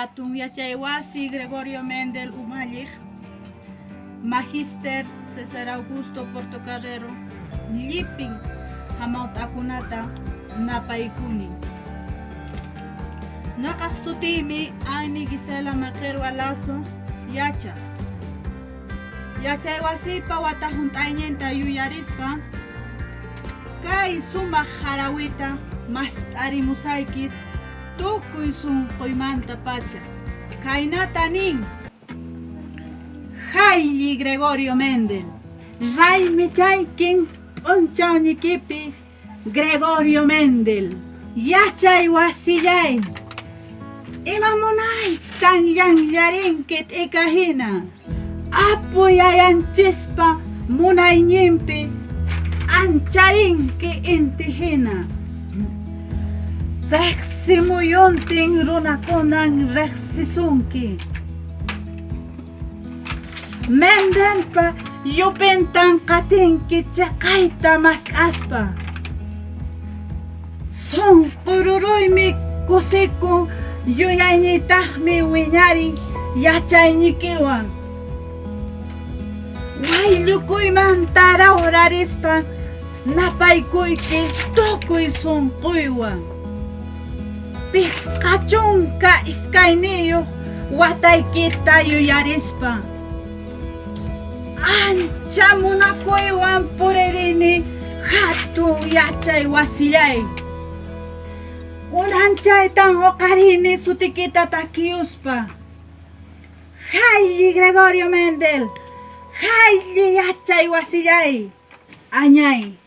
Hatun Yachay Wasi Gregorio Mendel umalliq, Magíster César Augusto Portocarrero llipin hamawt'akunata napaykuni. Noqaq sutiymi Annie Gisela Maqirwa Lazo, yachaq. Yachaywasiypa wata hunt'ayninta yuyarispa, kay sumaq harawita mast'arimusaykis tukuy sunquymantapacha. Khaynata nin. Haylli Gregorio Mendel, raymichaykin p'unchawñikipi Gregorio Mendel, yachay wasillay, ima munaytan llanllarinki t'ika hina, Apu Yayanchispa munayñinpi k'ancharinki inti hina. Teqsimuyuntin runakunan reqsisunki. Mendelpa yupintan qatinki cheqayta mask'aspa. Sonqo ruruymi kusikun, yuyayniytaqmi wiñarin yachaynikiwan. Wayllukuyman tarawrarispa napaykuyki tukuy sonqoywan. 52 wataykita yuyarispa. Ancha munakuywan puririni hatun yachay wasillay. Unanchaytan hoqarini sutikita takiyuspa. Haylli Gregorio Mendel, haylli yachay wasillay, añay.